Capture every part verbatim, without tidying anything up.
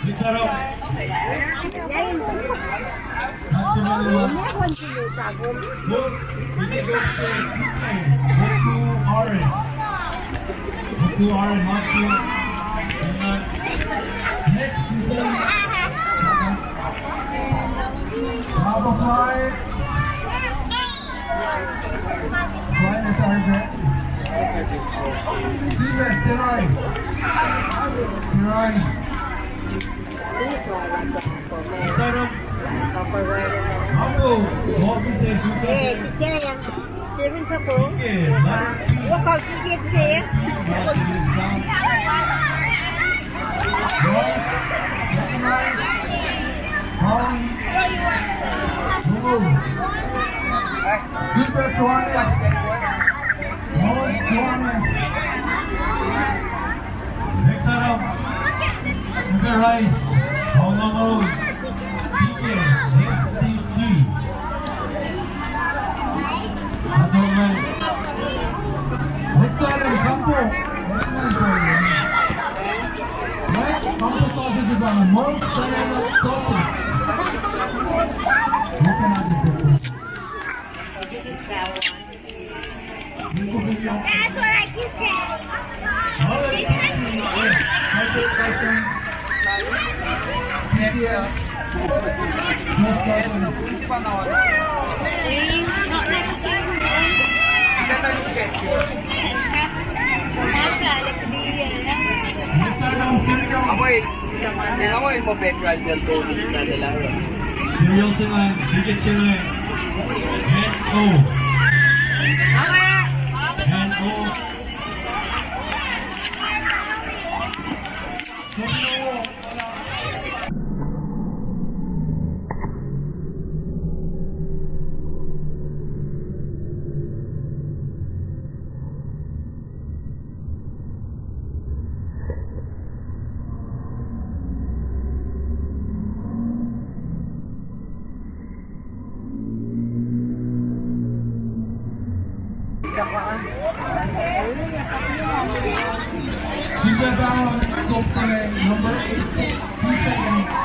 Next, Boku Aren. Boku Aren, Macho. Next, Papa Fry. Fry na target. Sibe, Serai. Serai. Sarap. Apo, office suka. Eh, kita yang. Seven sa po. Lokal ticket sa. Boys, recognize. Down. Move. Super Suarez. Mount Suarez. Next up, Super Rice. Paolo Mode. P K, S D G. Next item, Kampo. Right? Kampo sausage is on. Mount Suarez sausage. Open up the book. Serial se ingacn, ticket se ingacn. N O. N O. Number eight six two seven.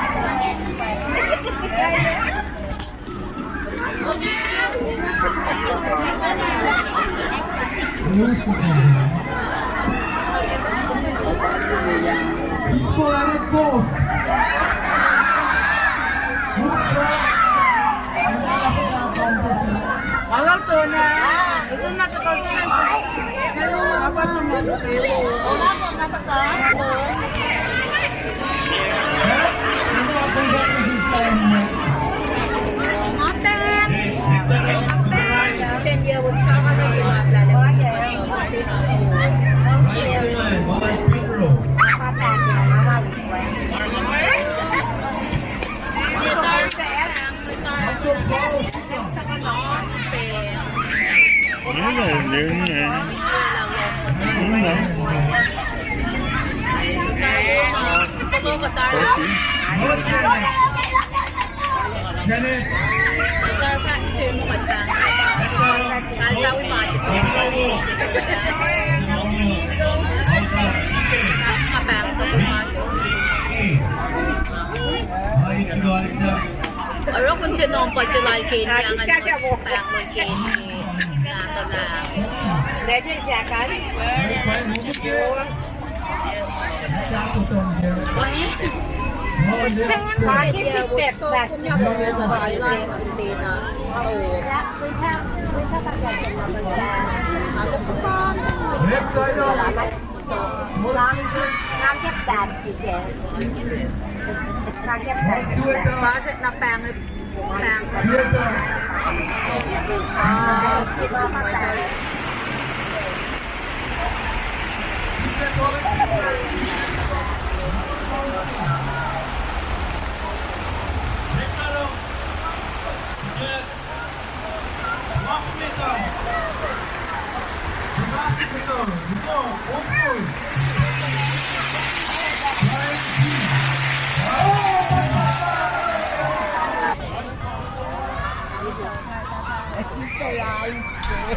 Oruh kom se nuhnkuh se lal Kenya ngan pahng lal Kenya. Next item.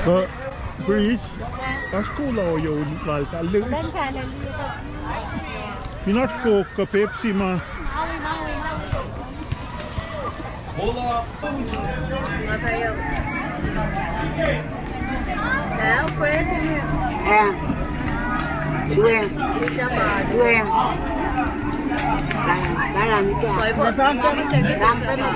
Kuh Bridge, oasr kola oyo lal tahlil. Fin oasr Coke kuh Pepsi ma. Pull up. Eh. Sue. Sue. Dalam, dalam, itu. Dalam, dalam.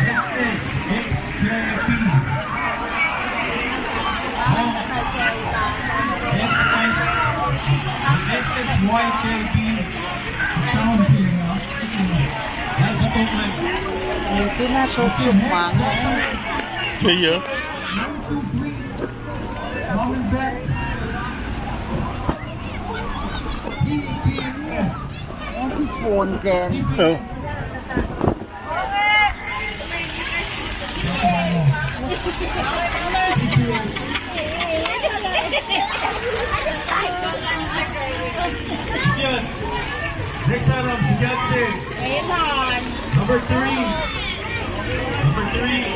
Next is X J P. Oh. Next is, next is Y J P. Tina so cuma. Iya. One, two, three. Mom and Dad. P P S. Phone then. Oh. Next item, Sigatse. Number three. Number three.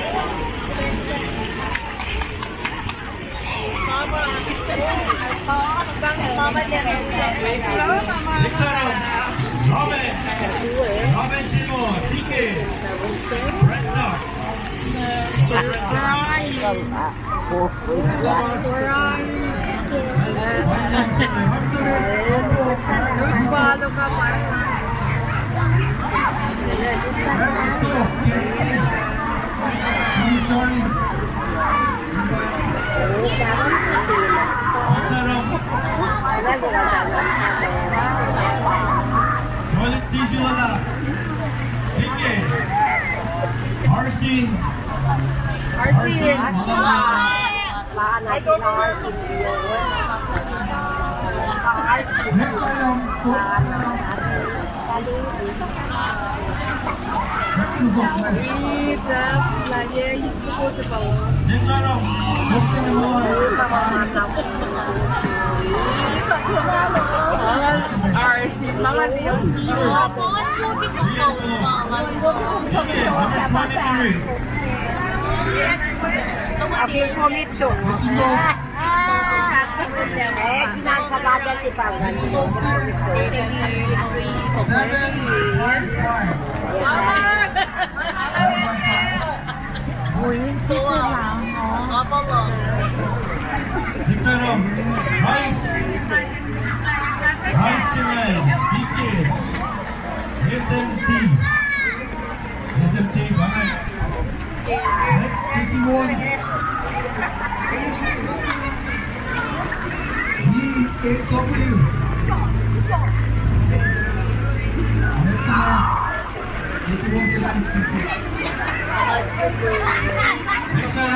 Next item, Robin. Robin Junior, D K. Brenda. Brenda. Toilet tissue lala. Pingke. Arsin. Arsin. Next item. Victor, Rice. Rice, D K. S M T. S M T, bye. Next, fifty-one. D H W. Next, uh, fifty-one. Next, uh,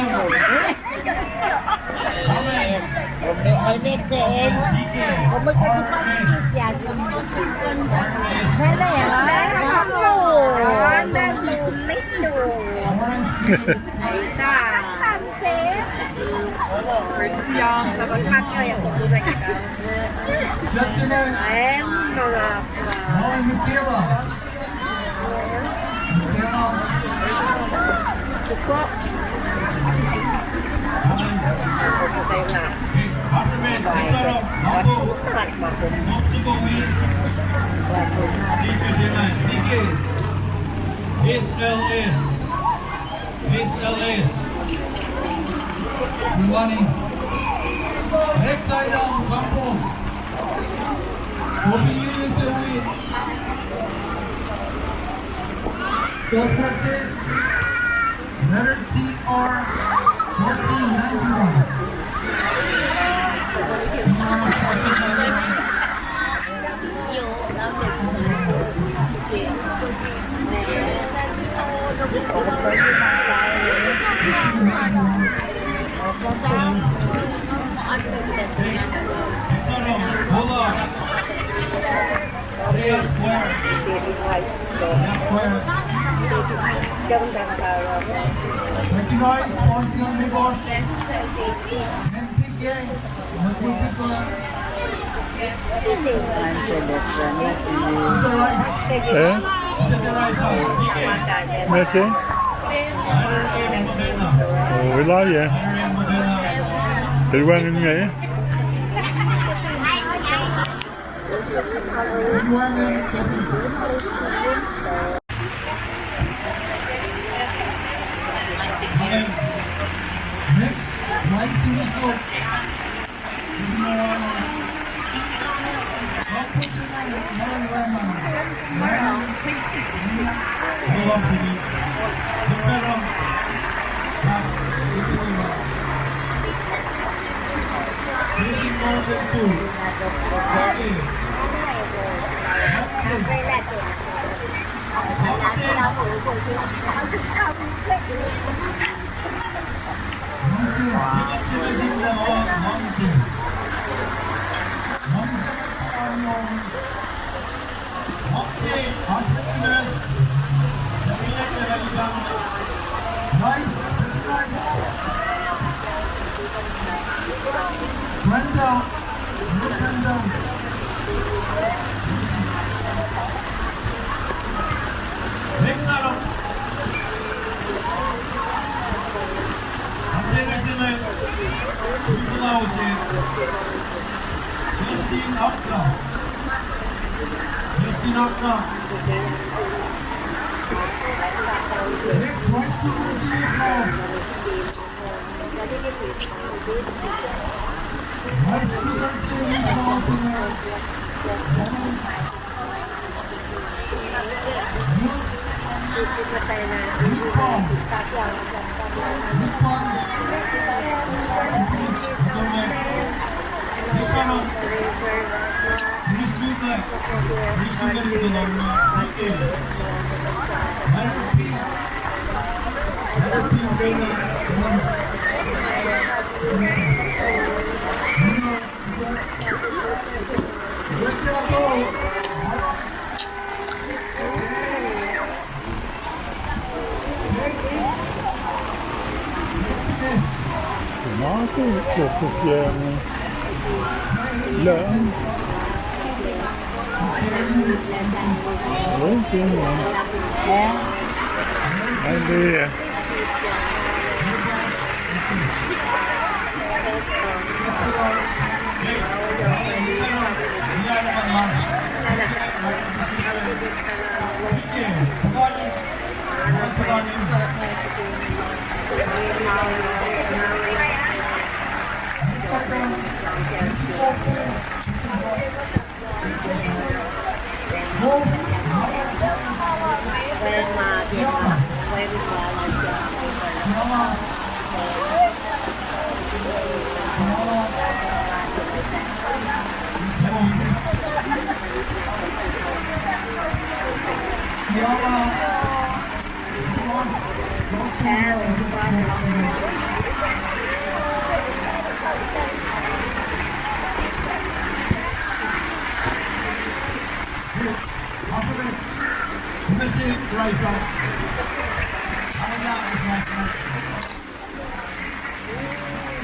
S L S. S L S. Money. Next item, Kampong. Sopi Lili Sewi. Twelve fourteen. Letter T R fourteen ninety-one. Thank you, guys. Sponsor me boss. M P K. Eh? Mese? Oh, ila ye. Elwangen nge. Next, Mike Tuniso. Brenda. Brenda. Next up. Justin Akta. Justin Akta. Next, Vice President. Vice President.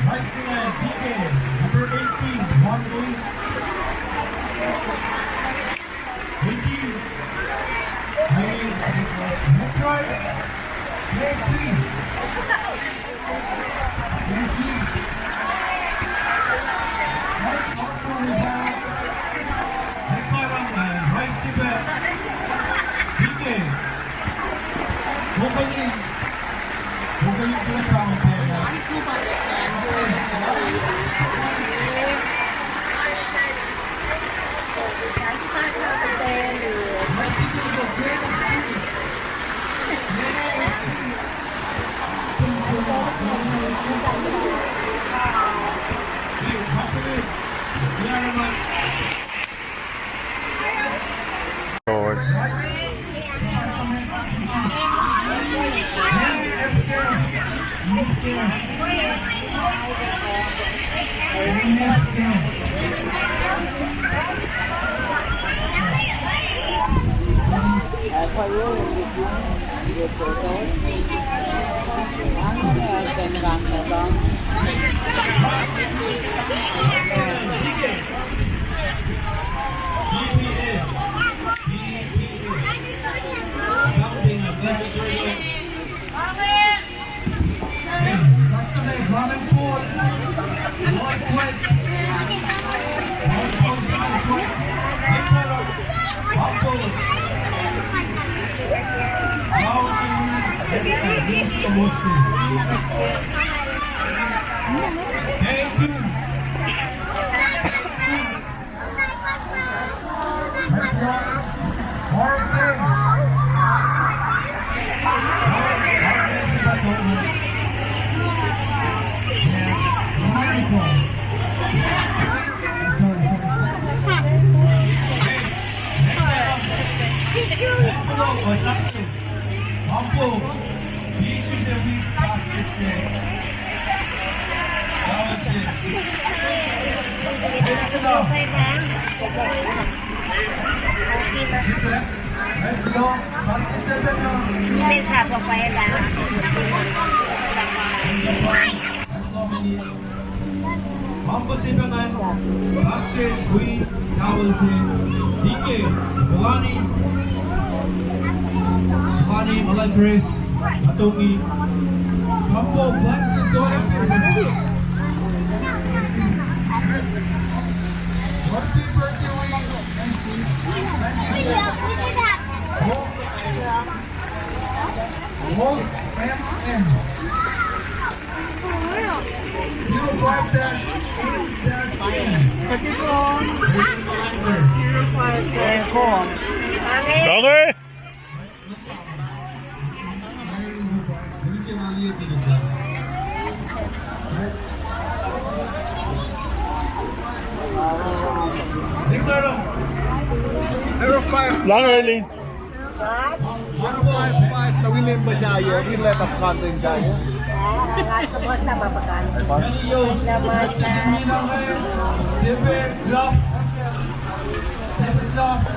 Right side, P K, number eighteen, one eight. Eighteen. That's right. Eighteen. Eighteen. Right, top one is out. Next side on, uh, right side. P K. Opening. Thank you. Ampo, this is a big basket there. That was it. Praise the Lord. Praise the Lord. Basket there, brother. Mampo se pa ngan, basket, wi, towel se, D K, Bongani, Bongani, Malal Chris, Atoki. Mampo, black, the toilet paper. What paper se wi? Thank you. Thank you, sir. Oh. Most M M. Zero five dash eight dash ten. Zero five dash. Okay. Next item. Zero five. Long early. One point five, we let up content, guys. Sepe Gloves. Sepe Gloves. Sepe Gloves. Sepe Gloves.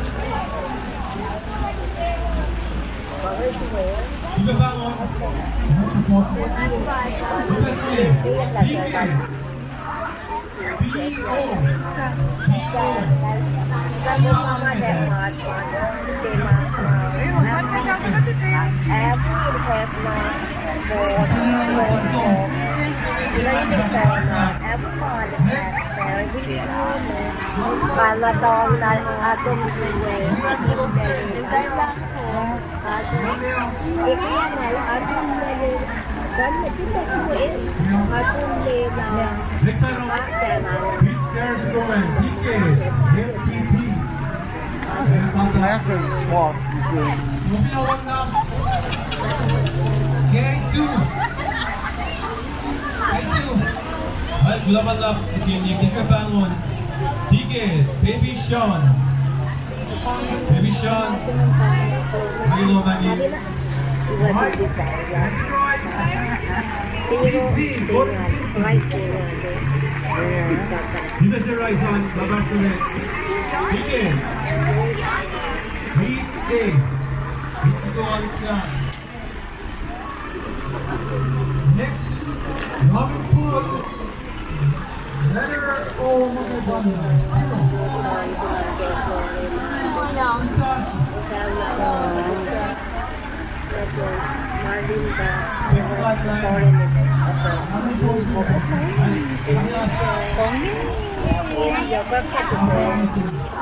P O. P O. Next. Next item. Beach Terrace Roman, D K, M T T. K two. K two. Kuloh ma luhlahp ke team Nick Kepanon. D K, Baby Sean. Baby Sean. Halo mani. Rice. Rice. P P. Golden P P. Dita se Rice an, Baba Kule. D K. D K. Dita se Rice an. Next, Robin Pool, letter O, Mother Banda, zero.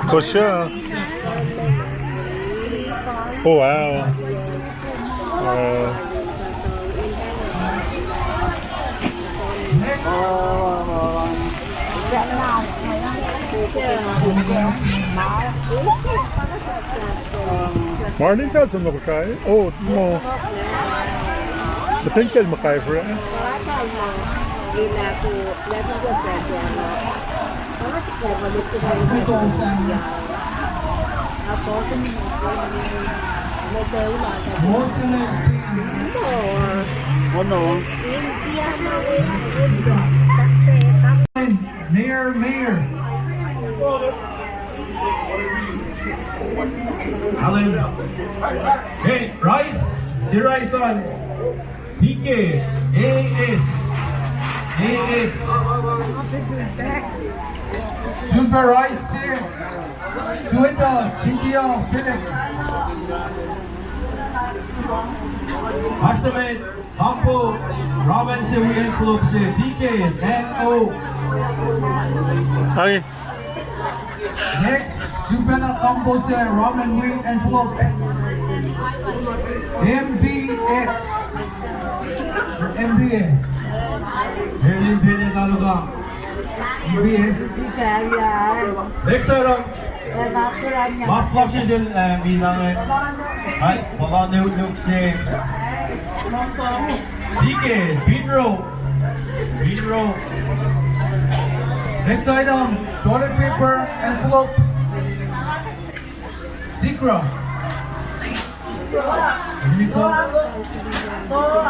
For sure. Oh, wow. Uh, Martin, tell some of Mackay. Oh, no. But thank you, Mackay, for it. Mayor, Mayor. Alan. Hey, Rice. Si Rice an. T K, A S, A S. Super Rice, Sueta, Cynthia, Philip. Oasr tuh met, Kampo, ramen se wi envelope se, D K, N O. Ai. Next, Supena Kampo se, ramen wi envelope. M B X. M B A. Berlin Pene Taluka. M B A. Next item. Maflak session, eh, minange. Ai, Palane Uluk se. D K, Binro. Binro. Next item, toilet paper, envelope. Sikra.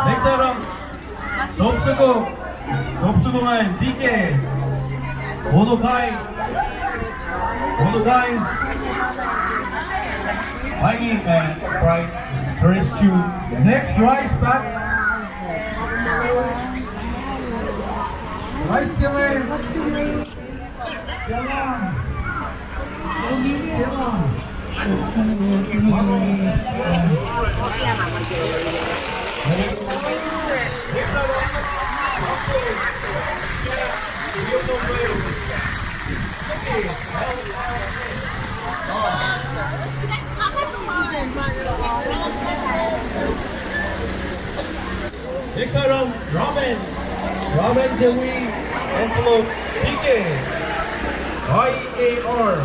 Next item, Sopsuko. Sopsuko ngain, D K. Olukai. Olukai. Mikey, uh, Bright. Rescue. Next, rice pack. Rice se ngain. Next item, ramen. Ramen se wi envelope, D K. I A R.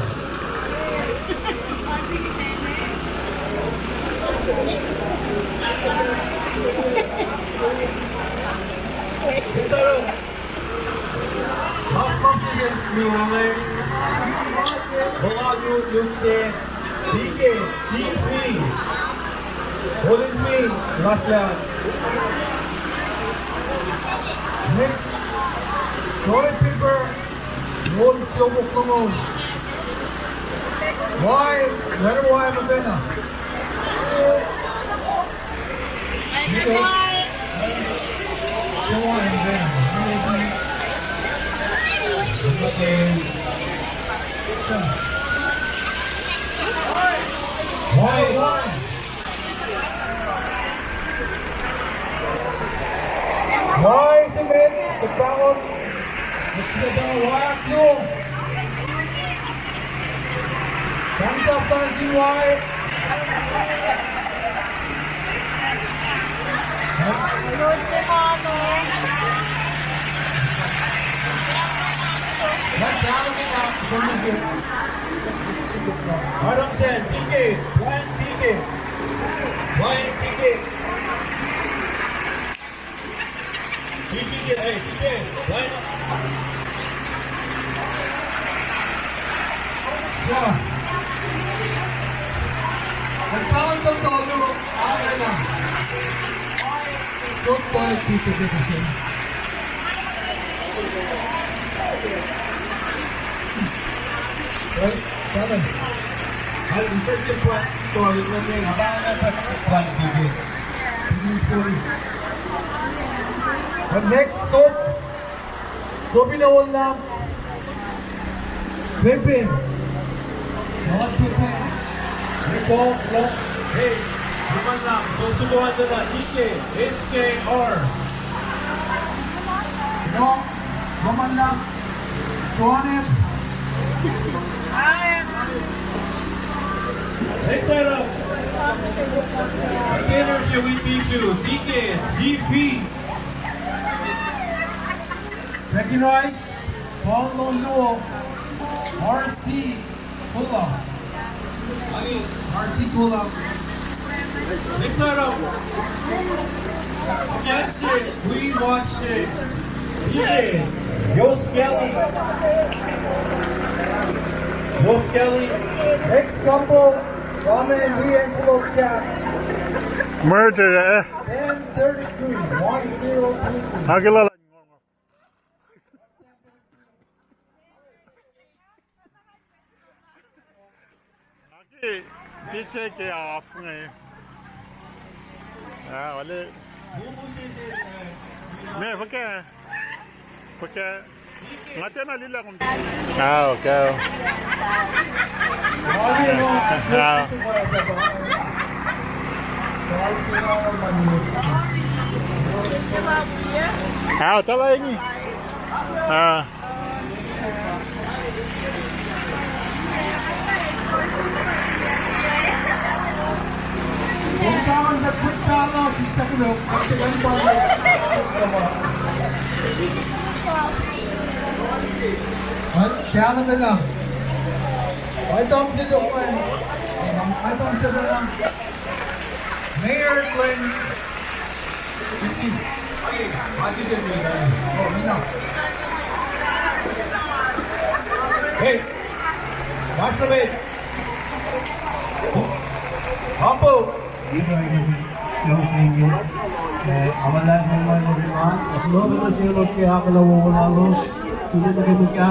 Next item. Map, map se ke mi ngange. Bola yu, yu se. D K, C P. Holding me, last lap. Next. Toilet paper. Roll siofok lom. Why? Where why, Mabena? Why? Why? Why se met, the problem. Why? Thumbs up, thumbs in, why? Adam said, D K, blind D K. Blind D K. P C J, hey, P C J, line up. So, ang tawag ng tolu, ang alam. Don't call it P C J kasi. Right? Tama. Ang isa siya pa, ito, yung name, abang na pa, pa, P C J. Sorry. The next soap. Soap in a wall lamp. Pepe. Not Pepe. Ito, no. Hey, naman lang. So, subukan ko na. D K, H K R. No. Naman lang. Tuanip. Hey, Sarah. Container siya with tissue. D K, C P. Becky Rice, Paul Lolo, R C Kula. R C Kula. Next item. Catch it, we watch it. D K, Joe Skelly. Joe Skelly. Next couple, Ramen, we envelope cap. Murder, eh? Ten thirty-three, one zero three three. Akilala. Aki, piche ke af nge. Ah, wale. Me, fuhkah? Fuhkah? Nga tiacna liye lah kom. Ah, okay. Ah. Ao, tala inge. Ah. Ai, tala na lang. Ai, tom se to, ai. Ai, tom se to lang. Mayor Glenn. Hey, Master Mayor. Apo.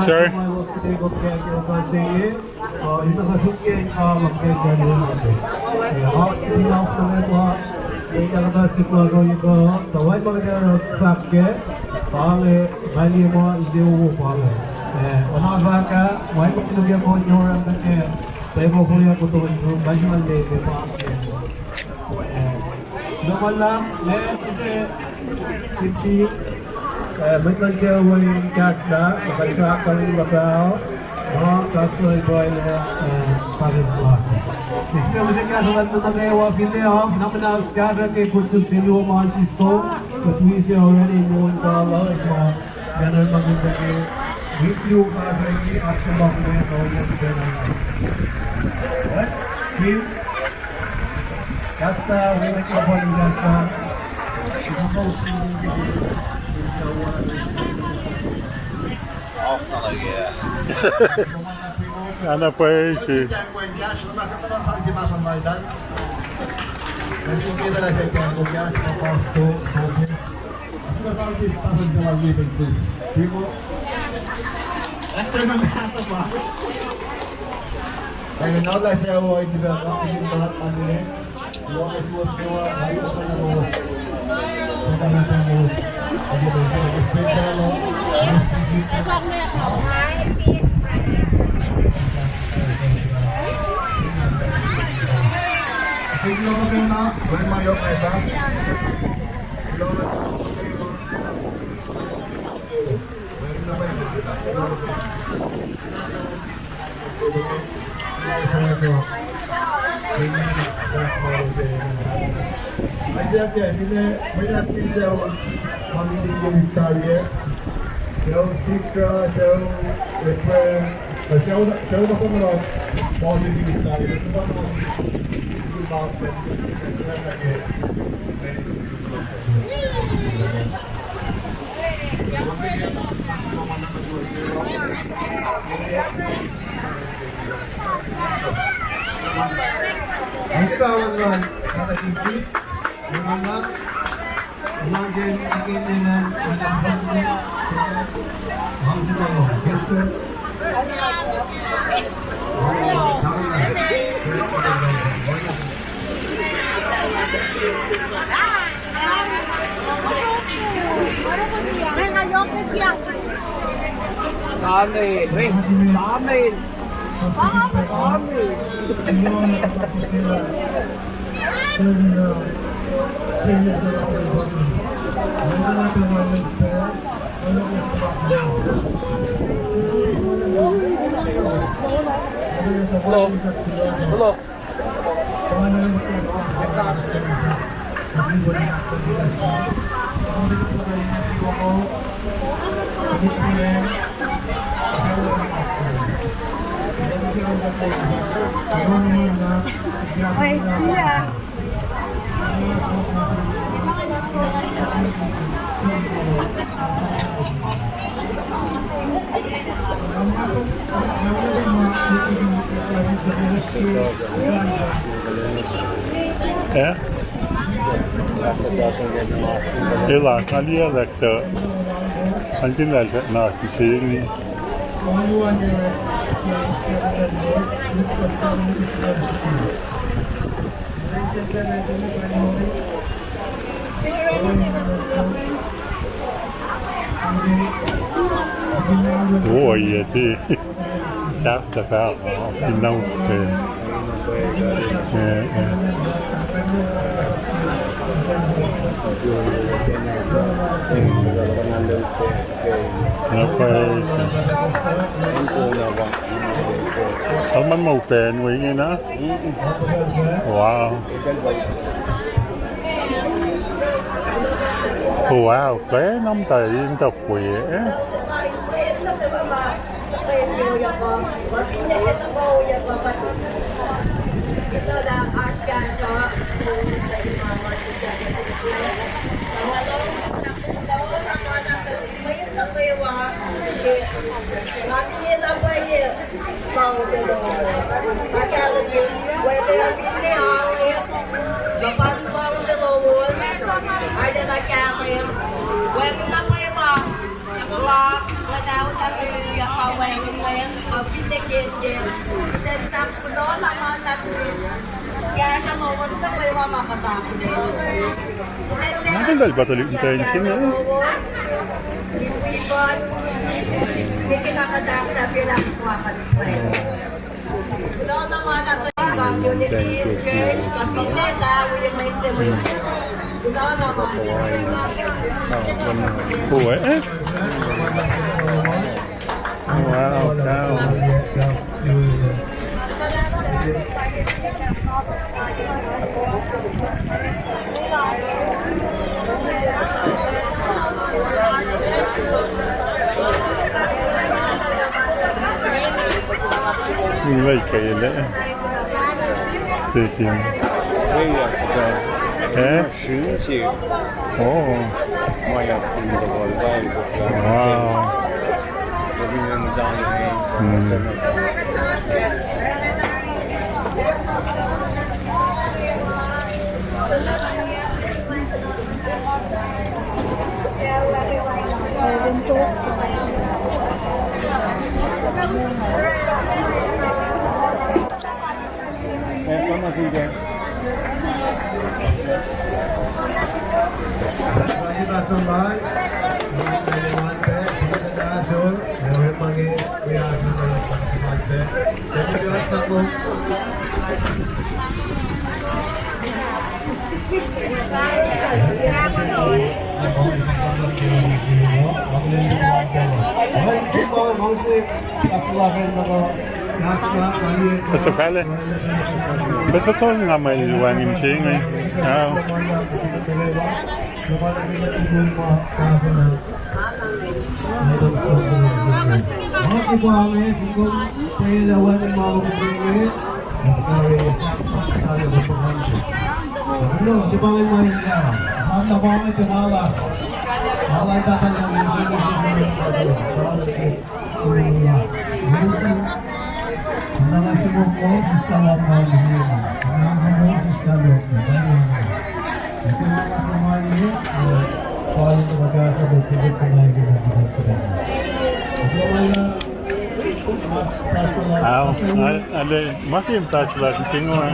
Sir. Nuh ma lah, ma sise kimchi, eh, mwet luhn sucu in kahslah, ma kuht fahk kain luhpah, ma kahsruh pwacye, eh, pahpah lasr. Sislah mihsenge kahsruh luhn nuh kwewa finne af, na muhnahs kahsruh ke kutkut se luo ma siskom, kuht wi se orani in on kalah, ma Jan armagunda ke, wik luo fahsrweni, oasr ke ma kumen, oasr ke na. What? Kim? Kasta, wek ma fun kasta. Off na lagi, yeah. Ana pwacye se. Isaiah ke, finne, mwet ah sin sucu, ma miting ke Victoria, sucu Sikra, sucu Ephraim, sucu, sucu na pahnglah, ma sin ke Victoria, na pahnglah, Amen. Amen. Amen. Hello. Hello. Eh? Elah, nga liye lah tuh. Anti lah tuh na kiseni. Oi, yeah, the. Sahp tuh fah, uh, fin na, uh, uh, uh. Na praise. Alman mo pen we na. Wow. Wow, kena mta in ta pwe, eh? Nga kuh in tal pa tuhlihk muhtwacn se inge. Boy, eh? Wow, wow. Like ele. Tekin. Eh? Oh. Wow. Hmm. Ase fale. Pese tol nga ma el wacngihn se inge. Ao. Ao, a-, ale, ma ke muhta se lasr in se inge.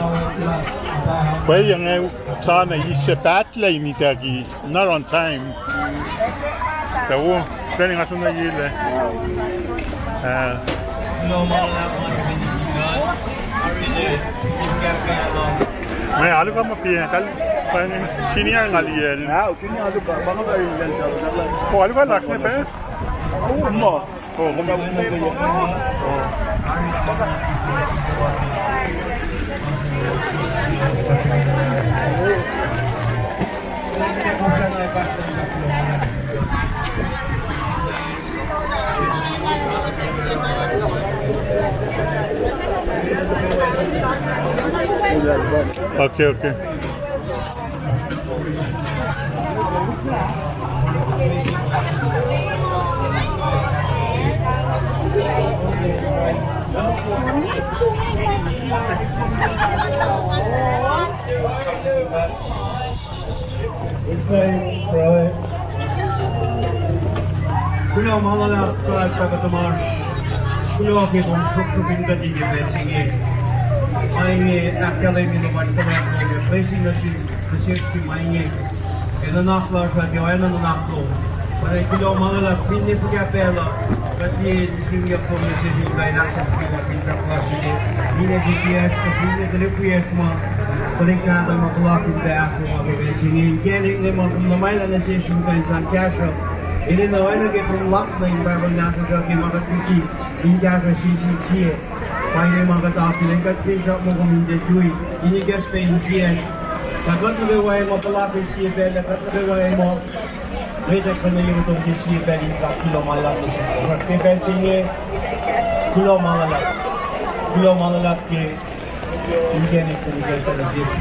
Pwacye inge, sana ise pahtlac in itucki. Not on time. Tuh wo, pacl in nga soenna yila. Ah. Ma alu ka ma piac, kal, pa inge, senior nga liyacl. Ah, senior alu ka, pa nga pa liyacl. Oh, alu ka lasr inge pac? Oh, ma. Oh, kom na. Okay, okay. Kuloh ma luhlahp, kuloh sahp tuhmasr. Kuloh ke kom sruhksruhk in kuht ke pacl se inge. Ma inge ahkkahlwemye luhpan kuloh ke blessing nuh sin, nuh sesr ke ma inge. Ke nuhnak lasr uh, ke oacna nuhnak lom. Pwacye, kuloh ma luhlahp, finne fuhkah pacl uh, kuht liye nuh sin yuck kom nuh sesr in kuh in ahksahfyelah finsrak lasr inge. Ninac se siyacsr, kuh finne tuhlihk wiyacsr ma tuhlihk nahtuhl ma puhlakihn pac ahkoo ma ke pacl se inge. Inkacnek inge ma kom luhmwaclah nuh sesr in kuh in sang kahsruh, enenuh oacna ke kom luhngse in Bible nahtuhsr uh ke ma kuht riti in kahsruh sie sin sie. Pa inge ma kuht akihlen, kuht finsrak muh kom in tiac tui in ikacslah insiyacsr. Lah kuht nuh kwewa ma puhlakihn sie pacl, lah kuht nuh kwewa ma ngwetacng kuh nuh ye motom ke sie pacl in kuht kuloh ma luhlahp nuh sum. Kuht ke pacl se inge, kuloh ma luhlahp. Kuloh ma luhlahp ke inkacnek kom ikacslah nuh sesr.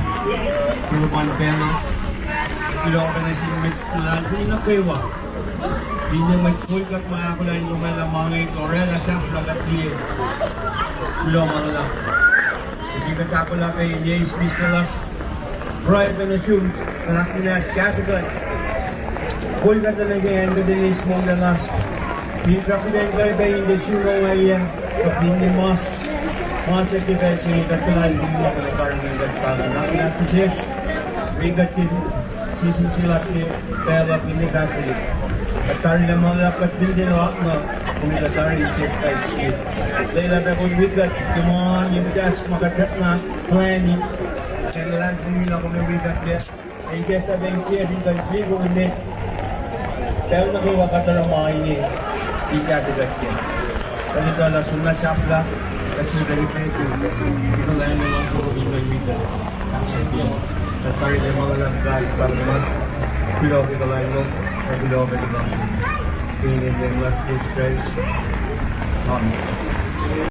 Kuloh ma luhlahp. Kuloh pacna sin mwet luhlahlfongi nuh kwewa. Finne mwet kol kuht ma ahkolah in luhmwaclah ma inge kuh oraclah sahflah kuht liye. Kuloh ma luhlahp. Ke kuht ahkolah pac in eis mihslac lasr, pruhe pac nuh sum, kuht ahkmuhnahs kahsruh kuht. Kol kuht nuh ke acn kuht in eis moul lasr. Finsrak kuht in kuh pac in tiac sun ongaiyac, kuh finne mas, ma se ke pacl se inge kuht kuhlwacnsapuh kuht karihngihn kuht pahluh. Ahkmuhnahs nuh sesr, wi kuht ke sie sin sie lasr ke pacl uh finne fahsrwelihk. Kuht tari lah ma luhlahp kuht fin tiac oakna, kom kuht tari sesr kais sie. Lwelah pac kom wi kuht ke ma inge, muhtahs ma kuht kuhtna plwacni. Ke luhlahlfongi lah kom wi kuht kac. Ac ikacslah pac insiyacsr in kuh in wi kom met. Pacl nuh kwewa kuht oruh ma inge in kahsruh kuht kac. Kuht etuh lah soenna sahflah, kuht sifilpac wi kuht, kuht kuhlwacng nuh luhngse kom in kuh in wi kuht. Kuht tari lah ma luhlahp God, Pahpah tuhmasr, kuloh ke kuhlwacng lom, ac kuloh ke luhngse lom. Ke inen Leum Jisus Kraist. Amen.